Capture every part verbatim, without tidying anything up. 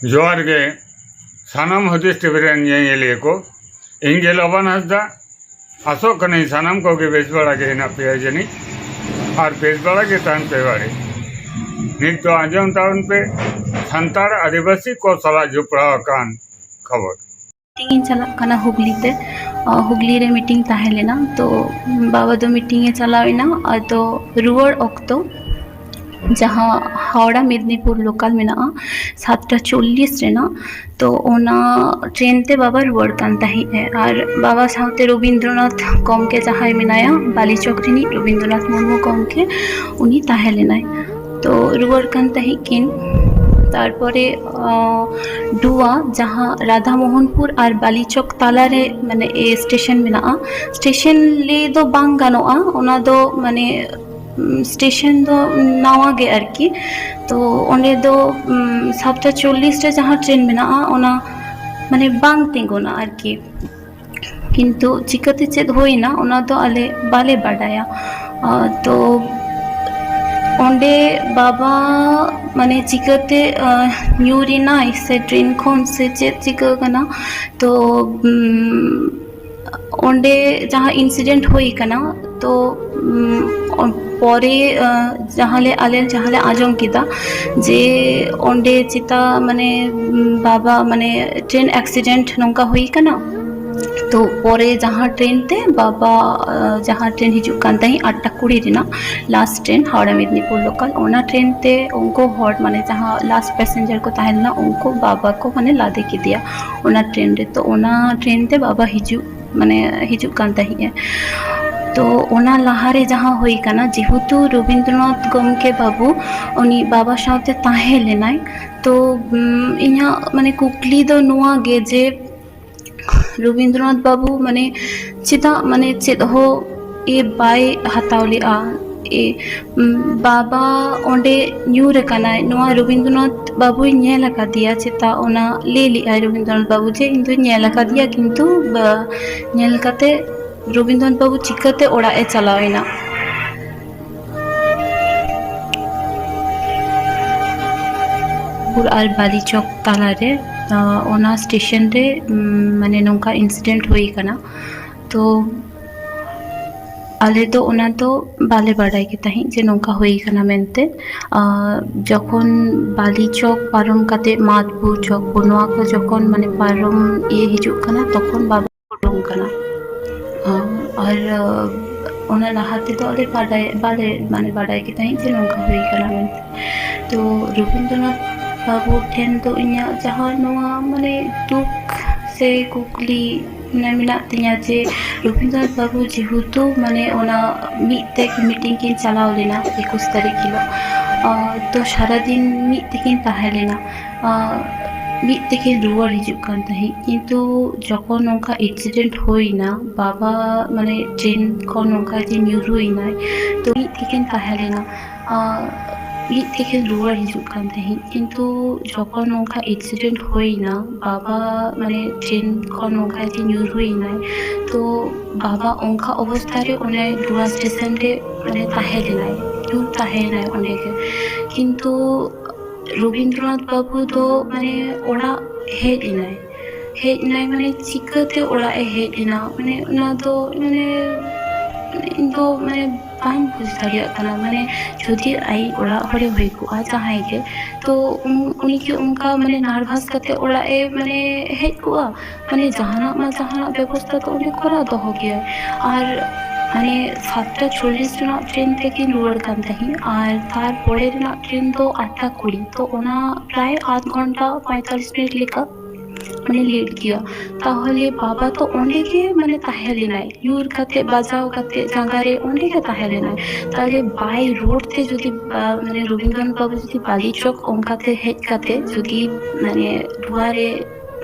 ᱡᱚᱦᱟᱨ ᱜᱮ ᱥᱟᱱᱟᱢ ᱦᱩᱫᱤᱥ ᱴᱤᱵᱷᱤ ᱨᱮᱱ ᱧᱮᱧᱮᱞᱤᱭᱟᱹ ᱠᱚ᱾ ᱤᱧ ᱜᱮ ᱞᱚᱵᱟᱱ ᱦᱟᱸᱥᱫᱟ᱾ ᱟᱥᱚᱜ ᱠᱟᱹᱱᱟᱹᱧ ᱥᱟᱱᱟᱢ ᱠᱚᱜᱮ ᱵᱮᱥ ᱵᱟᱲᱟ ᱜᱮ ᱦᱮᱱᱟᱜ ᱯᱮᱭᱟ ᱡᱟᱹᱱᱤᱡ, ᱟᱨ ᱵᱮᱥ ᱵᱟᱲᱟ ᱜᱮ ᱛᱟᱦᱮᱱ ᱯᱮ ᱵᱟᱲᱮ᱾ ᱱᱤᱛ ᱫᱚ ᱟᱸᱡᱚᱢ ᱛᱟᱵᱚᱱ ᱯᱮ ᱥᱟᱱᱛᱟᱲ ᱟᱹᱫᱤᱵᱟᱹᱥᱤ ᱠᱚ ᱥᱟᱞᱟᱜ ᱡᱚᱯᱲᱟᱣ ᱟᱠᱟᱱ ᱠᱷᱚᱵᱚᱨ᱾ ᱢᱤᱴᱤᱝ ᱤᱧ ᱪᱟᱞᱟᱜ ᱠᱟᱱᱟ ᱦᱩᱜᱽᱞᱤ ᱛᱮ᱾ ᱟᱸ, ᱦᱩᱜᱽᱞᱤ ᱨᱮ ᱢᱤᱴᱤᱝ ᱛᱟᱦᱮᱸ ᱞᱮᱱᱟ᱾ ᱛᱚ ᱵᱟᱵᱟ ᱫᱚ ᱢᱤᱴᱤᱝ ᱮ ᱪᱟᱞᱟᱣ ᱮᱱᱟ᱾ ᱟᱫᱚ ᱨᱩᱣᱟᱹᱲ ᱚᱠᱛᱚ ᱡᱟᱦᱟᱸ ᱦᱟᱣᱲᱟ ᱢᱮᱫᱽᱱᱤᱯᱩᱨ ᱞᱳᱠᱟᱞ ᱢᱮᱱᱟᱜᱼᱟ, ᱥᱟᱛᱴᱟ ᱪᱚᱞᱞᱤᱥ ᱨᱮᱱᱟᱜ, ᱛᱚ ᱚᱱᱟ ᱴᱨᱮᱱ ᱛᱮ ᱵᱟᱵᱟ ᱨᱩᱣᱟᱹᱲ ᱠᱟᱱ ᱛᱟᱦᱮᱸᱫ ᱮ᱾ ᱟᱨ ᱵᱟᱵᱟ ᱥᱟᱶᱛᱮ ᱨᱚᱵᱤᱱᱫᱨᱚᱱᱟᱛᱷ ᱜᱚᱢᱠᱮ ᱡᱟᱦᱟᱸᱭ ᱢᱮᱱᱟᱭᱟ, ᱵᱟᱞᱤᱪᱚᱠ ᱨᱤᱱᱤᱡ ᱨᱚᱵᱤᱱᱫᱨᱚᱱᱟᱛᱷ ᱢᱩᱨᱢᱩ ᱜᱚᱢᱠᱮ, ᱩᱱᱤ ᱛᱟᱦᱮᱸ ᱞᱮᱱᱟᱭ᱾ ᱛᱚ ᱨᱩᱣᱟᱹᱲ ᱠᱟᱱ ᱛᱟᱦᱮᱸᱫ ᱠᱤᱱ᱾ ᱛᱟᱨᱯᱚᱨᱮ, ᱟᱸ, ᱰᱩᱣᱟ, ᱡᱟᱦᱟᱸ ᱨᱟᱫᱷᱟ ᱢᱳᱦᱚᱱᱯᱩᱨ ᱟᱨ ᱵᱟᱞᱤᱪᱚᱠ ᱛᱟᱞᱟᱨᱮ ᱢᱟᱱᱮ ᱮ ᱥᱴᱮᱥᱚᱱ ᱢᱮᱱᱟᱜᱼᱟ, ᱥᱴᱮᱥᱚᱱ ᱞᱟᱹᱭ ᱫᱚ ᱵᱟᱝ ᱜᱟᱱᱚᱜᱼᱟ, ᱚᱱᱟ ᱫᱚ ᱢᱟᱱᱮ, ᱩᱢ, ᱥᱴᱮᱥᱚᱱ ᱫᱚ ᱱᱟᱣᱟ ᱜᱮ ᱟᱨᱠᱤ᱾ ᱛᱚ ᱚᱸᱰᱮ ᱫᱚ, ᱩᱢ, ᱥᱟᱛᱴᱟ ᱪᱚᱞᱞᱤᱥ ᱨᱮ ᱡᱟᱦᱟᱸ ᱴᱨᱮᱱ ᱢᱮᱱᱟᱜᱼᱟ, ᱚᱱᱟ ᱢᱟᱱᱮ ᱵᱟᱝ ᱛᱤᱸᱜᱩᱱᱟ ᱟᱨᱠᱤ᱾ ᱠᱤᱱᱛᱩ ᱪᱤᱠᱟᱹᱛᱮ ᱪᱮᱫ ᱦᱩᱭᱱᱟ, ᱚᱱᱟ ᱫᱚ ᱟᱞᱮ ᱵᱟᱞᱮ ᱵᱟᱰᱟᱭᱟ᱾ ᱟᱸ, ᱛᱚ ᱚᱸᱰᱮ ᱵᱟᱵᱟ ᱢᱟᱱᱮ ᱪᱤᱠᱟᱹᱛᱮ, ᱟᱸ, ᱧᱩᱨ ᱮᱱᱟᱭ ᱥᱮ ᱴᱨᱮᱱ ᱠᱷᱚᱱ ᱥᱮ ᱪᱮᱫ ᱪᱤᱠᱟᱹ ᱠᱟᱱᱟ, ᱛᱚ, ᱩᱢ, ᱚᱸᱰᱮ ᱡᱟᱦᱟᱸ ᱤᱱᱥᱤᱰᱮᱱᱴ ᱦᱩᱭ ᱠᱟᱱᱟ, ᱛᱚ, ᱩᱢ, ᱯᱚᱨᱮ, ᱟᱸ, ᱡᱟᱦᱟᱸ ᱞᱮ, ᱟᱞᱮ ᱡᱟᱦᱟᱸ ᱞᱮ ᱟᱸᱡᱚᱢ ᱠᱮᱫᱟ ᱡᱮ ᱚᱸᱰᱮ ᱪᱮᱛᱟ ᱢᱟᱱᱮ, ᱩᱢ, ᱵᱟᱵᱟ ᱢᱟᱱᱮ ᱴᱨᱮᱱ ᱮᱠᱥᱤᱰᱮᱱᱴ ᱱᱚᱝᱠᱟ ᱦᱩᱭ ᱠᱟᱱᱟ᱾ ᱛᱚ ᱯᱚᱨᱮ ᱡᱟᱦᱟᱸ ᱴᱨᱮᱱ ᱛᱮ ᱵᱟᱵᱟ, ᱟᱸ, ᱡᱟᱦᱟᱸ ᱴᱨᱮᱱ ᱦᱤᱡᱩᱜ ᱠᱟᱱ ᱛᱟᱦᱮᱸᱫ ᱟᱴᱴᱟ ᱠᱩᱲᱤ ᱨᱮᱱᱟᱜ last train Howrah Medinipur local, ᱚᱱᱟ ᱴᱨᱮᱱ ᱛᱮ ᱩᱱᱠᱩ ᱦᱚᱲ ᱢᱟᱱᱮ ᱡᱟᱦᱟᱸ ᱞᱟᱥᱴ ᱯᱮᱥᱮᱧᱡᱟᱨ ᱠᱚ ᱛᱟᱦᱮᱸ ᱞᱮᱱᱟ, ᱩᱱᱠᱩ ᱵᱟᱵᱟ ᱠᱚ ᱢᱟᱱᱮ ᱞᱟᱫᱮ ᱠᱮᱫᱮᱭᱟ ᱚᱱᱟ ᱴᱨᱮᱱ ᱨᱮ᱾ ᱛᱚ ᱚᱱᱟ ᱴᱨᱮᱱ ᱛᱮ ᱵᱟᱵᱟ ᱦᱤᱡᱩᱜ ᱢᱟᱱᱮ ᱦᱤᱡᱩᱜ ᱠᱟᱱ ᱛᱟᱦᱮᱸᱜᱼᱟ᱾ ᱛᱚ ᱚᱱᱟ ᱞᱟᱦᱟᱨᱮ ᱡᱟᱦᱟᱸ ᱦᱩᱭ ᱠᱟᱱᱟ, ᱡᱮᱦᱮᱛᱩ ᱨᱚᱵᱤᱱᱫᱨᱚᱱᱟᱛᱷ ᱜᱚᱢᱠᱮ ᱵᱟᱵᱩ ᱩᱱᱤ ᱵᱟᱵᱟ ᱥᱟᱶᱛᱮ ᱛᱟᱦᱮᱸ ᱞᱮᱱᱟᱭ, ᱛᱚ, ᱩᱢ, ᱤᱧᱟᱹᱜ ᱢᱟᱱᱮ ᱠᱩᱠᱞᱤ ᱫᱚ ᱱᱚᱣᱟ ᱜᱮ ᱡᱮ ᱨᱚᱵᱤᱱᱫᱨᱚᱱᱟᱛᱷ ᱵᱟᱵᱩ ᱢᱟᱱᱮ ᱪᱮᱫᱟᱜ ᱢᱟᱱᱮ ᱪᱮᱫ ᱦᱚᱸ ᱮ ᱵᱟᱭ ᱦᱟᱛᱟᱣ ᱞᱮᱜᱼᱟ? ᱮ, ᱩᱢ, ᱵᱟᱵᱟ ᱚᱸᱰᱮ ᱧᱩᱨ ᱟᱠᱟᱱᱟᱭ, ᱱᱚᱣᱟ ᱨᱚᱵᱤᱱᱫᱨᱚᱱᱟᱛᱷ ᱵᱟᱵᱩᱭ ᱧᱮᱞ ᱟᱠᱟᱫᱮᱭᱟ ᱪᱮᱛᱟ? ᱚᱱᱟ ᱞᱟᱹᱭ ᱞᱮᱜᱼᱟᱭ ᱨᱚᱵᱤᱱᱫᱨᱚᱱᱟᱛᱷ ᱵᱟᱵᱩ ᱡᱮ ᱤᱧ ᱫᱚᱧ ᱧᱮᱞ ᱟᱠᱟᱫᱮᱭᱟ, ᱠᱤᱱᱛᱩ ᱵᱟ-, ᱧᱮᱞ ᱠᱟᱛᱮ ᱨᱚᱵᱤᱱᱫᱨᱚᱱᱟᱛᱷ ᱵᱟᱵᱩ ᱪᱤᱠᱟᱹᱛᱮ ᱚᱲᱟᱜ ᱮ ᱪᱟᱞᱟᱣ ᱮᱱᱟ? ᱯᱩᱨ ᱟᱨ ᱵᱟᱞᱤᱪᱚᱠ ᱛᱟᱞᱟᱨᱮ, ᱟᱸ, ᱚᱱᱟ ᱥᱴᱮᱥᱚᱱ ᱨᱮ, ᱩᱢ, ᱢᱟᱱᱮ ᱱᱚᱝᱠᱟ ᱤᱱᱥᱤᱰᱮᱱᱴ ᱦᱩᱭ ᱟᱠᱟᱱᱟ᱾ ᱛᱚ ᱟᱞᱮ ᱫᱚ ᱚᱱᱟ ᱫᱚ ᱵᱟᱞᱮ ᱵᱟᱰᱟᱭ ᱜᱮ ᱛᱟᱦᱮᱸᱫ ᱡᱮ ᱱᱚᱝᱠᱟ ᱦᱩᱭ ᱟᱠᱟᱱᱟ ᱢᱮᱱᱛᱮ᱾ ᱟᱸ, ᱡᱚᱠᱷᱚᱱ ᱵᱟᱞᱤᱪᱚᱠ ᱯᱟᱨᱚᱢ ᱠᱟᱛᱮ ᱢᱟᱫᱽᱯᱩᱨ ᱪᱚᱠ ᱠᱚ ᱱᱚᱣᱟ ᱠᱚ ᱡᱚᱠᱷᱚᱱ ᱢᱟᱱᱮ ᱯᱟᱨᱚᱢ ᱤᱭᱟᱹ ᱦᱤᱡᱩᱜ ᱠᱟᱱᱟ, ᱛᱚᱠᱷᱚᱱ ᱵᱟᱵᱟ ᱩᱰᱩᱝ ᱠᱟᱱᱟ᱾ ᱟᱨ ᱚᱱᱟ ᱞᱟᱦᱟ ᱛᱮᱫᱚ ᱟᱞᱮ ᱵᱟᱰᱟᱭ, ᱵᱟᱞᱮ, ᱢᱟᱱᱮ, ᱵᱟᱰᱟᱭ ᱜᱮ ᱛᱟᱦᱮᱸᱫ ᱡᱮ ᱱᱚᱝᱠᱟ ᱦᱩᱭ ᱠᱟᱱᱟ ᱢᱮᱱᱛᱮ᱾ ᱛᱚ ᱨᱚᱵᱤᱱᱫᱨᱚᱱᱟᱛᱷ ᱵᱟᱹᱵᱩ ᱴᱷᱮᱱ ᱫᱚ ᱤᱧᱟᱹᱜ ᱡᱟᱦᱟᱸ ᱱᱚᱣᱟ, ᱢᱟᱱᱮ, ᱫᱩᱠ ᱥᱮ ᱠᱩᱠᱞᱤ, ᱢᱟᱱᱮ, ᱢᱮᱱᱟᱜ ᱛᱤᱧᱟᱹ ᱡᱮ ᱨᱚᱵᱤᱱᱫᱨᱚᱱᱟᱛᱷ ᱵᱟᱹᱵᱩ ᱡᱮᱦᱮᱛᱩ, ᱢᱟᱱᱮ, ᱚᱱᱟ ᱢᱤᱫ ᱛᱮ ᱢᱤᱴᱤᱝ ᱠᱤᱱ ᱪᱟᱞᱟᱣ ᱞᱮᱱᱟ ᱮᱠᱩᱥ ᱛᱟᱹᱨᱤᱠᱷ ᱦᱤᱞᱳᱜ, ᱟᱨ ᱛᱚ ᱥᱟᱨᱟᱫᱤᱱ ᱢᱤᱫ ᱛᱮᱠᱤᱱ ᱛᱟᱦᱮᱸ ᱞᱮᱱᱟ᱾ ᱟᱨ ᱢᱤᱫ ᱛᱮᱠᱤᱱ ᱨᱩᱣᱟᱹᱲ ᱦᱤᱡᱩᱜ ᱠᱟᱱ ᱛᱟᱦᱮᱸᱫ, ᱠᱤᱱᱛᱩ ᱡᱚᱠᱷᱚᱱ ᱱᱚᱝᱠᱟ ᱮᱠᱥᱤᱰᱮᱱᱴ ᱦᱩᱭᱱᱟ, ᱵᱟᱵᱟ, ᱢᱟᱱᱮ, ᱴᱨᱮᱱ ᱠᱷᱚᱱ ᱱᱚᱝᱠᱟ ᱡᱮ ᱧᱩᱨᱩᱭᱮᱱᱟᱭ, ᱛᱚ ᱢᱤᱫ ᱛᱮᱠᱤᱱ ᱛᱟᱦᱮᱸ ᱞᱮᱱᱟ᱾ ᱟᱨ ᱢᱤᱫ ᱛᱮᱠᱤᱱ ᱨᱩᱣᱟᱹᱲ ᱦᱤᱡᱩᱜ ᱠᱟᱱ ᱛᱟᱦᱮᱸᱫ, ᱠᱤᱱᱛᱩ ᱡᱚᱠᱷᱚᱱ ᱱᱚᱝᱠᱟ ᱮᱠᱥᱤᱰᱮᱱᱴ ᱦᱩᱭᱱᱟ, ᱵᱟᱵᱟ, ᱢᱟᱱᱮ, ᱴᱨᱮᱱ ᱠᱷᱚᱱ ᱱᱚᱝᱠᱟ ᱡᱮ ᱧᱩᱨᱩᱭᱮᱱᱟᱭ, ᱛᱚ ᱵᱟᱵᱟ ᱚᱱᱠᱟ ᱚᱵᱚᱥᱛᱷᱟ ᱨᱮ ᱚᱱᱮ ᱰᱩᱣᱟ ᱥᱴᱮᱥᱚᱱ ᱨᱮ, ᱢᱟᱱᱮ, ᱛᱟᱦᱮᱸ ᱞᱮᱱᱟᱭ, ᱧᱩᱨ ᱛᱟᱦᱮᱸᱭᱮᱱᱟᱭ ᱚᱸᱰᱮ ᱜᱮ᱾ ᱠᱤᱱᱛᱩ ᱨᱚᱵᱤᱱᱫᱨᱚᱱᱟᱛᱷ ᱵᱟᱹᱵᱩ ᱫᱚ, ᱢᱟᱱᱮ, ᱚᱲᱟᱜ ᱦᱮᱡ ᱮᱱᱟᱭ, ᱦᱮᱡ ᱮᱱᱟᱭ, ᱢᱟᱱᱮ, ᱪᱤᱠᱟᱹᱛᱮ ᱚᱲᱟᱜ ᱮ ᱦᱮᱡ ᱮᱱᱟ, ᱢᱟᱱᱮ, ᱚᱱᱟ ᱫᱚ, ᱢᱟᱱᱮ, ᱤᱧ ᱫᱚ, ᱢᱟᱱᱮ, ᱵᱟᱹᱧ ᱵᱩᱡᱽ ᱫᱟᱲᱮᱭᱟᱜ ᱠᱟᱱᱟ᱾ ᱢᱟᱱᱮ, ᱡᱩᱫᱤ ᱟᱡ ᱚᱲᱟᱜ ᱦᱚᱲᱮ ᱦᱩᱭ ᱠᱚᱜᱼᱟ ᱡᱟᱦᱟᱸᱭ ᱜᱮ, ᱛᱚ ᱩᱱ-, ᱩᱱᱤ ᱠᱤ ᱚᱱᱠᱟ, ᱢᱟᱱᱮ, ᱱᱟᱨᱵᱷᱟᱥ ᱠᱟᱛᱮ ᱚᱲᱟᱜ ᱮ, ᱢᱟᱱᱮ, ᱦᱮᱡ ᱠᱚᱜᱼᱟ? ᱢᱟᱱᱮ, ᱡᱟᱦᱟᱱᱟᱜ ᱢᱟ ᱡᱟᱦᱟᱱᱟᱜ ᱵᱮᱵᱚᱥᱛᱷᱟ ᱫᱚ ᱩᱱᱤ ᱠᱚᱨᱟᱣ ᱫᱚᱦᱚ ᱜᱮᱭᱟᱭ᱾ ᱟᱨ, ᱢᱟᱱᱮ, ᱥᱟᱛᱴᱟ ᱪᱚᱞᱞᱤᱥ ᱨᱮᱱᱟᱜ ᱴᱨᱮᱱ ᱛᱮᱠᱤᱱ ᱨᱩᱣᱟᱹᱲ ᱠᱟᱱ ᱛᱟᱦᱮᱸᱫ, ᱟᱨ ᱛᱟᱨᱯᱚᱨᱮ ᱨᱮᱱᱟᱜ ᱴᱨᱮᱱ ᱫᱚ ᱟᱴᱴᱟ ᱠᱩᱲᱤ, ᱛᱚ ᱚᱱᱟ ᱯᱨᱟᱭ ᱟᱫᱷ ᱜᱷᱚᱱᱴᱟ, ᱯᱚᱸᱭᱛᱟᱞᱞᱤᱥ ᱢᱤᱱᱤᱴ ᱞᱮᱠᱟ, ᱢᱟᱱᱮ, ᱞᱮᱴ ᱜᱮᱭᱟ᱾ ᱛᱟᱦᱚᱞᱮ ᱵᱟᱵᱟ ᱛᱚ ᱚᱸᱰᱮ ᱜᱮ, ᱢᱟᱱᱮ, ᱛᱟᱦᱮᱸ ᱞᱮᱱᱟᱭ, ᱧᱩᱨ ᱠᱟᱛᱮ, ᱵᱟᱡᱟᱣ ᱠᱟᱛᱮ ᱡᱟᱸᱜᱟ ᱨᱮ ᱚᱸᱰᱮ ᱜᱮ ᱛᱟᱦᱮᱸ ᱞᱮᱱᱟᱭ᱾ ᱛᱟᱦᱚᱞᱮ by road ᱛᱮ ᱡᱩᱫᱤ, ᱵᱟ-, ᱢᱟᱱᱮ, ᱨᱚᱵᱤᱱᱫᱨᱚᱱᱟᱛᱷ ᱵᱟᱹᱵᱩ ᱡᱩᱫᱤ ᱵᱟᱞᱤ ᱪᱚᱠ ᱚᱱᱠᱟᱛᱮ ᱦᱮᱡ ᱠᱟᱛᱮ ᱡᱩᱫᱤ, ᱢᱟᱱᱮ, ᱰᱩᱣᱟᱨᱮ,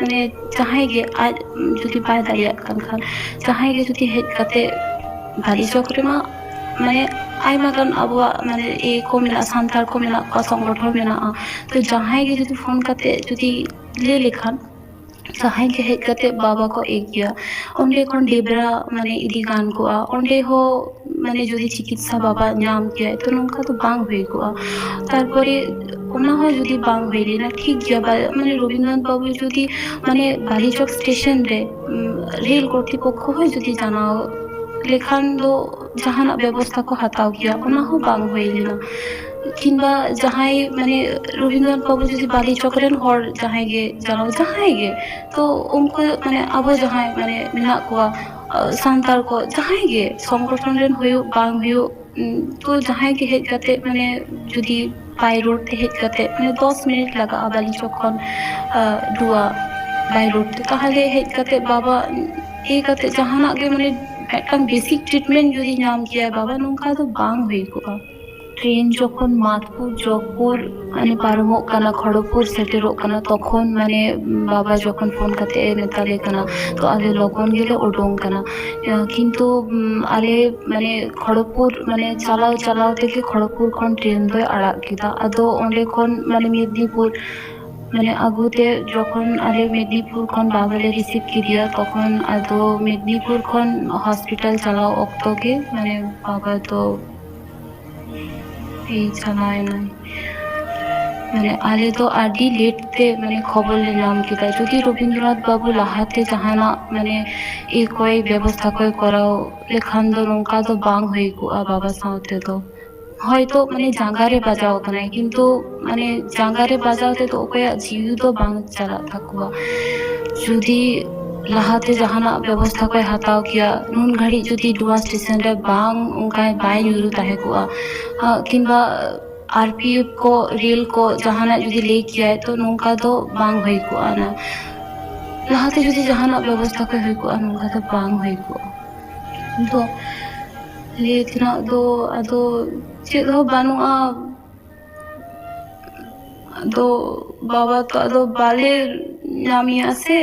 ᱢᱟᱱᱮ, ᱡᱟᱦᱟᱸᱭ ᱜᱮ ᱟᱡ ᱡᱩᱫᱤ ᱵᱟᱭ ᱫᱟᱲᱮᱭᱟᱜ ᱠᱟᱱ ᱠᱷᱟᱱ, ᱡᱟᱦᱟᱸᱭ ᱜᱮ ᱡᱩᱫᱤ ᱦᱮᱡ ᱠᱟᱛᱮ ᱵᱟᱞᱤ ᱪᱚᱠ ᱨᱮᱢᱟ, ᱢᱟᱱᱮ, ᱟᱭᱢᱟ ᱜᱟᱱ ᱟᱵᱚᱣᱟᱜ, ᱢᱟᱱᱮ, ᱤᱭᱟᱹ ᱠᱚ ᱢᱮᱱᱟᱜᱼᱟ, ᱥᱟᱱᱛᱟᱲ ᱠᱚ ᱢᱮᱱᱟᱜ ᱠᱚᱣᱟ, ᱥᱚᱝᱜᱚᱴᱷᱚᱱ ᱢᱮᱱᱟᱜᱼᱟ᱾ ᱛᱚ ᱡᱟᱦᱟᱸᱭ ᱜᱮ ᱡᱩᱫᱤ ᱯᱷᱳᱱ ᱠᱟᱛᱮ ᱡᱩᱫᱤ ᱞᱟᱹᱭ ᱞᱮᱠᱷᱟᱱ, ᱡᱟᱦᱟᱸᱭ ᱜᱮ ᱦᱮᱡ ᱠᱟᱛᱮ ᱵᱟᱵᱟ ᱠᱚ ᱮᱜᱮᱭᱟ, ᱚᱸᱰᱮ ᱠᱷᱚᱱ ᱰᱮᱵᱽᱨᱟ, ᱢᱟᱱᱮ, ᱤᱫᱤ ᱜᱟᱱ ᱠᱚᱜᱼᱟ᱾ ᱚᱸᱰᱮ ᱦᱚᱸ, ᱢᱟᱱᱮ, ᱡᱩᱫᱤ ᱪᱤᱠᱤᱛᱥᱟ ᱵᱟᱵᱟ ᱧᱟᱢ ᱠᱮᱭᱟᱭ, ᱛᱚ ᱱᱚᱝᱠᱟ ᱫᱚ ᱵᱟᱝ ᱦᱩᱭ ᱠᱚᱜᱼᱟ᱾ ᱛᱟᱨᱯᱚᱨᱮ ᱚᱱᱟ ᱦᱚᱸ ᱡᱩᱫᱤ ᱵᱟᱝ ᱦᱩᱭ ᱞᱮᱱᱟ, ᱴᱷᱤᱠ ᱜᱮᱭᱟ, ᱵᱟ-, ᱢᱟᱱᱮ ᱨᱚᱵᱤᱱᱫᱨᱚᱱᱟᱛᱷ ᱵᱟᱵᱩ ᱡᱩᱫᱤ ᱢᱟᱱᱮ ᱵᱟᱞᱤᱪᱚᱠ ᱥᱴᱮᱥᱚᱱ ᱨᱮ, ᱩᱢ, ᱨᱮᱞ ᱠᱚᱨᱛᱨᱤᱯᱚᱠᱠᱷᱚ ᱦᱚᱸ ᱡᱩᱫᱤ ᱡᱟᱱᱟᱣ ᱞᱮᱠᱷᱟᱱ ᱫᱚ ᱡᱟᱦᱟᱱᱟᱜ ᱵᱮᱵᱚᱥᱛᱷᱟ ᱠᱚ ᱦᱟᱛᱟᱣ ᱠᱮᱭᱟ, ᱚᱱᱟ ᱦᱚᱸ ᱵᱟᱝ ᱦᱩᱭ ᱞᱮᱱᱟ᱾ ᱠᱤᱝᱵᱟ ᱡᱟᱦᱟᱸᱭ ᱢᱟᱱᱮ ᱨᱚᱵᱤᱱᱫᱨᱚᱱᱟᱛᱷ ᱵᱟᱵᱩ ᱡᱩᱫᱤ ᱵᱟᱞᱤᱪᱚᱠ ᱨᱮᱱ ᱦᱚᱲ ᱡᱟᱦᱟᱸᱭ ᱜᱮ ᱡᱟᱱᱟᱣ, ᱡᱟᱦᱟᱸᱭ ᱜᱮ, ᱛᱚ ᱩᱱᱠᱩ ᱢᱟᱱᱮ ᱟᱵᱚ ᱡᱟᱦᱟᱸᱭ ᱢᱟᱱᱮ ᱢᱮᱱᱟᱜ ᱠᱚᱣᱟ, ᱟ, ᱥᱟᱱᱛᱟᱲ ᱠᱚ ᱡᱟᱦᱟᱸᱭ ᱜᱮ ᱥᱚᱝᱜᱚᱴᱷᱚᱱ ᱨᱮᱱ ᱦᱩᱭᱩᱜ ᱵᱟᱝ ᱦᱩᱭᱩᱜ, ᱩᱢ, ᱛᱚ ᱡᱟᱦᱟᱸᱭ ᱜᱮ ᱦᱮᱡ ᱠᱟᱛᱮ ᱢᱟᱱᱮ ᱡᱩᱫᱤ by road ᱛᱮ ᱦᱮᱡ ᱠᱟᱛᱮ ᱢᱟᱱᱮ ᱫᱚᱥ ᱢᱤᱱᱤᱴ ᱞᱟᱜᱟᱜᱼᱟ ᱵᱟᱞᱤᱪᱚᱠ ᱠᱷᱚᱱ, ᱟ, ᱰᱩᱣᱟ by road ᱛᱮ, ᱛᱟᱦᱚᱞᱮ ᱦᱮᱡ ᱠᱟᱛᱮ ᱵᱟᱵᱟ ᱤᱭᱟᱹ ᱠᱟᱛᱮ ᱡᱟᱦᱟᱱᱟᱜ ᱜᱮ ᱢᱟᱱᱮ ᱢᱤᱫᱴᱟᱝ basic treatment ᱡᱩᱫᱤ ᱧᱟᱢ ᱠᱮᱭᱟᱭ ᱵᱟᱵᱟ, ᱱᱚᱝᱠᱟ ᱫᱚ ᱵᱟᱝ ᱦᱩᱭ ᱠᱚᱜᱼᱟ᱾ ᱴᱨᱮᱱ ᱡᱚᱠᱷᱚᱱ ᱢᱟᱫᱽᱯᱩᱨ ᱡᱚᱜᱽᱯᱩᱨ ᱢᱟᱱᱮ ᱯᱟᱨᱚᱢᱚᱜ ᱠᱟᱱᱟ, ᱠᱷᱚᱲᱚᱜᱽᱯᱩᱨ ᱥᱮᱴᱮᱨᱚᱜ ᱠᱟᱱᱟ, ᱛᱚᱠᱷᱚᱱ ᱢᱟᱱᱮ ᱵᱟᱵᱟ ᱡᱚᱠᱷᱚᱱ ᱯᱷᱳᱱ ᱠᱟᱛᱮ ᱮ ᱢᱮᱛᱟᱞᱮ ᱠᱟᱱᱟ, ᱛᱚ ᱟᱞᱮ ᱞᱚᱜᱚᱱ ᱜᱮᱞᱮ ᱩᱰᱩᱝ ᱠᱟᱱᱟ᱾ ᱠᱤᱱᱛᱩ, ᱩᱢ, ᱟᱞᱮ ᱢᱟᱱᱮ ᱠᱷᱚᱲᱚᱜᱽᱯᱩᱨ ᱢᱟᱱᱮ ᱪᱟᱞᱟᱣ ᱪᱟᱞᱟᱣ ᱛᱮᱜᱮ ᱠᱷᱚᱲᱚᱜᱽᱯᱩᱨ ᱠᱷᱚᱱ ᱴᱨᱮᱱ ᱫᱚᱭ ᱟᱲᱟᱜ ᱠᱮᱫᱟ᱾ ᱟᱫᱚ ᱚᱸᱰᱮ ᱠᱷᱚᱱ ᱢᱟᱱᱮ ᱢᱮᱫᱽᱱᱤᱯᱩᱨ ᱢᱟᱱᱮ ᱟᱹᱜᱩᱛᱮ ᱡᱚᱠᱷᱚᱱ ᱟᱞᱮ ᱢᱮᱫᱽᱱᱤᱯᱩᱨ ᱠᱷᱚᱱ ᱵᱟᱵᱟ ᱞᱮ ᱨᱤᱥᱤᱵᱷ ᱠᱮᱫᱮᱭᱟ, ᱛᱚᱠᱷᱚᱱ ᱟᱫᱚ ᱢᱮᱫᱽᱱᱤᱯᱩᱨ ᱠᱷᱚᱱ ᱦᱚᱥᱯᱤᱴᱟᱞ ᱪᱟᱞᱟᱣ ᱚᱠᱛᱚ ᱜᱮ ᱢᱟᱱᱮ ᱵᱟᱵᱟ ᱫᱚ ᱮᱭ ᱪᱟᱞᱟᱣ ᱮᱱᱟᱭ᱾ ᱢᱟᱱᱮ ᱟᱞᱮ ᱫᱚ ᱟᱹᱰᱤ ᱞᱮᱴ ᱛᱮ ᱢᱟᱱᱮ ᱠᱷᱚᱵᱚᱨ ᱞᱮ ᱧᱟᱢ ᱠᱮᱫᱟ᱾ ᱡᱩᱫᱤ ᱨᱚᱵᱤᱱᱫᱨᱚᱱᱟᱛᱷ ᱵᱟᱹᱵᱩ ᱞᱟᱦᱟᱛᱮ ᱡᱟᱦᱟᱱᱟᱜ ᱢᱟᱱᱮ ᱮ ᱠᱚᱭ ᱵᱮᱵᱚᱥᱛᱷᱟ ᱠᱚᱭ ᱠᱚᱨᱟᱣ ᱞᱮᱠᱷᱟᱱ ᱫᱚ ᱱᱚᱝᱠᱟ ᱫᱚ ᱵᱟᱝ ᱦᱩᱭ ᱠᱚᱜᱼᱟ ᱵᱟᱵᱟ ᱥᱟᱶᱛᱮ ᱫᱚ᱾ ᱦᱚᱭᱛᱳ ᱢᱟᱱᱮ ᱡᱟᱸᱜᱟ ᱨᱮ ᱵᱟᱡᱟᱣ ᱠᱟᱱᱟᱭ, ᱠᱤᱱᱛᱩ ᱢᱟᱱᱮ ᱡᱟᱸᱜᱟ ᱨᱮ ᱵᱟᱡᱟᱣ ᱛᱮᱫᱚ ᱚᱠᱚᱭᱟᱜ ᱡᱤᱣᱤ ᱫᱚ ᱵᱟᱝ ᱪᱟᱞᱟᱜ ᱛᱟᱠᱚᱣᱟ᱾ ᱡᱩᱫᱤ ᱞᱟᱦᱟᱛᱮ ᱡᱟᱦᱟᱱᱟᱜ ᱵᱮᱵᱚᱥᱛᱷᱟ ᱠᱚᱭ ᱦᱟᱛᱟᱣ ᱠᱮᱭᱟ, ᱱᱩᱱ ᱜᱷᱟᱹᱲᱤᱡ ᱡᱩᱫᱤ ᱰᱩᱣᱟ ᱥᱴᱮᱥᱚᱱ ᱨᱮ ᱵᱟᱝ ᱚᱱᱠᱟ ᱵᱟᱭ ᱧᱩᱨᱩ ᱛᱟᱦᱮᱸ ᱠᱚᱜᱼᱟ, ᱟ, ᱠᱤᱝᱵᱟ ᱟᱨ ᱯᱤ ᱮᱯᱷ ᱠᱚ, ᱨᱮᱞ ᱠᱚ ᱡᱟᱦᱟᱱᱟᱜ ᱡᱩᱫᱤ ᱞᱟᱹᱭ ᱠᱮᱭᱟᱭ, ᱛᱚ ᱱᱚᱝᱠᱟ ᱫᱚ ᱵᱟᱝ ᱦᱩᱭ ᱠᱚᱜᱼᱟ ᱱᱟ᱾ ᱞᱟᱦᱟᱛᱮ ᱡᱩᱫᱤ ᱡᱟᱦᱟᱱᱟᱜ ᱵᱮᱵᱚᱥᱛᱷᱟ ᱠᱚ ᱦᱩᱭ ᱠᱚᱜᱼᱟ, ᱱᱚᱝᱠᱟ ᱫᱚ ᱵᱟᱝ ᱦᱩᱭ ᱠᱚᱜᱼᱟ᱾ ᱫᱚ ᱞᱟᱹᱭ ᱛᱮᱱᱟᱜ ᱫᱚ ᱟᱫᱚ ᱪᱮᱫ ᱦᱚᱸ ᱵᱟᱹᱱᱩᱜᱼᱟ᱾ ᱟᱫᱚ ᱵᱟᱵᱟ ᱛᱚ ᱟᱫᱚ ᱵᱟᱞᱮ ᱧᱟᱢᱮᱭᱟ ᱥᱮ᱾